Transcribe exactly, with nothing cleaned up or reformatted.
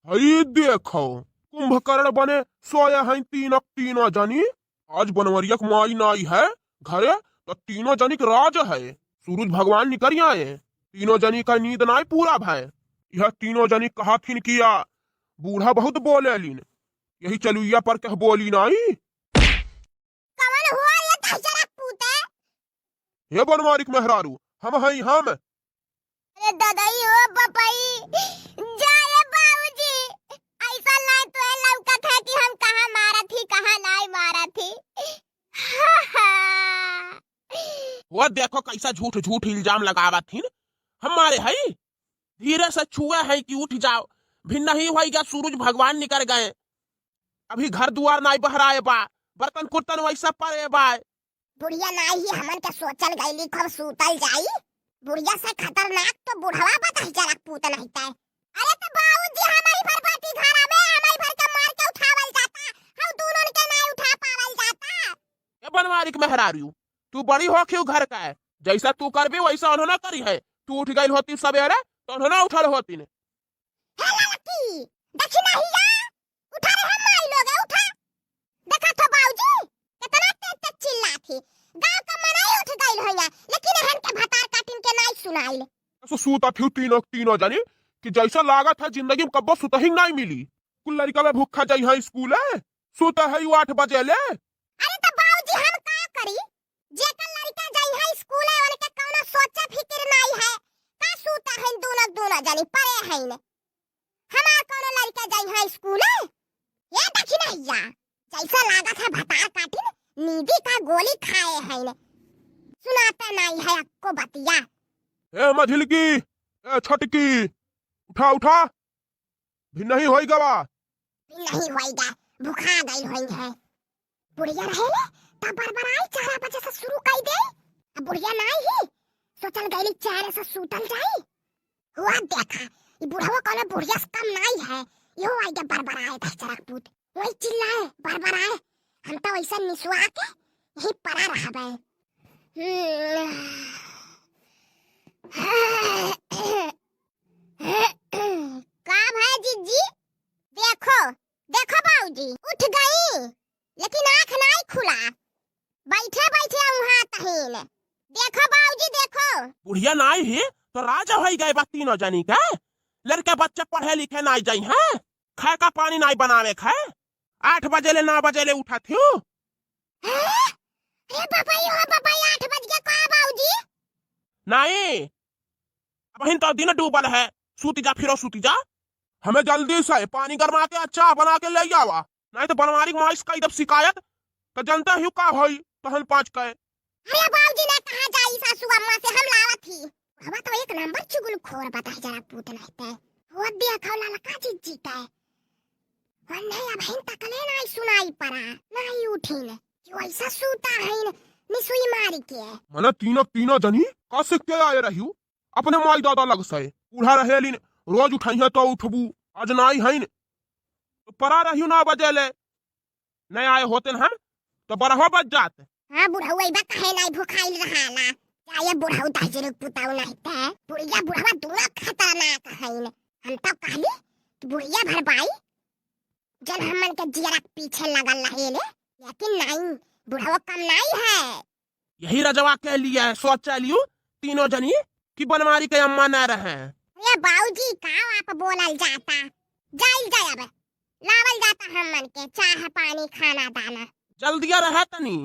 हई देखो, कुंभकर्ण बने सोए हैं तीनक तीनों जनी। आज बनवरिया के माई नाई है घरे, तो तीनों जनी के राज है। सूरज भगवान निकल आए, तीनों जनी का नींद नाई पूरा भय। यह तीनों जनी कहथिन किया, बूढ़ा बहुत बोलेलिन, यही चलुइया पर कह बोली नाई। कवन हुआ ये दहिजरा पूते? हे बनवारी के मेहरारू, हम हई हम। अरे ददई हो बपई, जा ये बाबूजी, ऐसा नाई तो लौकत है कि हम कहाँ मारत ही, कहाँ नाई मारत ही। वो देखो कैसा झूठ झूठ इल्जाम लगावत हिन। हम मारे हई, धीरे से छुए है कि उठ जाओ। भिन्नही होई गया, सूरज भगवान निकर गए। अभी घर दुआर नाई बहराए बा, बर्तन कुर्तन वैसा पड़े बा। बुढ़िया नाई ही हमन के सोचल गईली खूब सूतल जाई। बुढ़िया से खतरनाक तो बुढ़वा बा दहिजरा पूत नहीं तय। अरे तो बाबूजी हमारी भर बाटी घरा में, हमारी भर के मार के उठावल जाता, हम दोनों के नाई उठा पावल जाता। ए बनवारी के मेहरारू, तू बड़ी होखियो घर का है, जैसा तू करबी वैसा उन्होंने करी है। तू उठ गई होती सवेरे तो उन्होंने उठल होती ने। हे लड़की, देखी नहीं या, उठा रे हम माई लोग, उठा। देखा तो बाबूजी, कितना तेज तेज चिल्ला थी। गांव का मनई उठ गइल होइया, लेकिन एहन के भतार काटिन के नाई सुनाइल। सो सूता थी तीनों, तीनों जनी कि जैसा लागत है जिंदगी में कब्बो सुतही नाई मिली। कुल लड़का में भूखा जाई है स्कूल है, सूता है यू आठ बजे ले। अरे तो बाबूजी हम का करी, जेकर लड़का जाई है स्कूल है उनके कौनो सोचे फिक्र नाई है, का सूता है दोनों, दोनों जनी पड़े हैं ने। हमार कौनो लड़का जाई है स्कूल है? ये देखी नहीं या, जैसा लागत है भतार काटिन नींदी का गोली खाए हैं ने। सुनाता नाई है अक्को बतिया। ए मझिलकी, ए छोटकी, उठा उठा, भिन्नही होई गवा। भिन्नही होई गा, भुखा गई होई है। बुढ़िया रहे ले, तब बरबराई चार बजे से शुरू कई दे। अब बुढ़िया नाई ही, सोचल गईली चार से सूतल जाई। हुआ देखा, ई बुढ़वा कौनो बुढ़िया से कम नाई है। यो आई के बरबराए दहिजरा पूत। वही चिल्लाए, बरबराए। हम तो वैसा निसुआ के यही पड़ा रहबे। हम्म। का भाई जीजी? देखो, देखो बाबूजी, उठ गई, लेकिन आँख नाई खुला। बैठे बैठे उहाँ तहीन। देखो बाबूजी, देखो। बुढ़िया नाई ही तो राजा होई गए बा तीनों जनी के। लड़का बच्चा पढ़े लिखे नाई जाई हैं, खाए का पानी नाई बनावे खाए। आठ बजे ले, नौ बजे ले उठत हूँ। हैं? हे बाबा, यो बाबा, आठ बज गया का बाबूजी? नाई, अबहिन तो दिन डूबल है, सूती जा, फिरो सूती जा। हमें जल्दी से पानी गरमा के, चाह बना के ले आवा, नहीं तो बनवारी के माई से कई दब शिकायत, तो जनता ही का होई, तहन पाँच कहे। अरे बाबूजी ना कहाँ जाई सासू अम्मा से, हम लावत ही। हवा तो एक नंबर चुगलखोर बा दहिजरा पूत नहीं ते। हो देखो ललका जीजी के। वन्ने अबहिन तकले नाई सुनाई पड़ा, नाई उठिन। कि वैसा सूता हईन, निसुई मारी के। मने तीनों, तीनों जनी का से के आए रहियो? अपने माई दादा लग से। बूढ़ा रहेलिन, रोज उठाई है तो उठबू, आज नाई हईन। तो परा रहियो नौ बजे ले, नहीं आए होते हम, तो बरहो बज जाते। हाँ, बुढ़ऊ अइबा कहे नाई भुखाइल रहाला। जाए बुढ़ऊ दहिजरू पुताऊ नहीं ते। बुढ़िया बुढ़वा दोनों खतरनाक हईन। हम तो कहली कि बुढ़िया भर बाई, जन हमन के जियरा के पीछे लगल रहेले, लेकिन नाई, बुढ़ऊ कम नाई है। यही रजवा के लिए सोच लियो तीनों जनी कि बनवारी के अम्मा ना रहे। अरे बाबूजी, का आप बोलल जाता? जाइल जाए अब, लावल जाता हमन के चाह पानी खाना दाना। जल्दिया रहे तनी,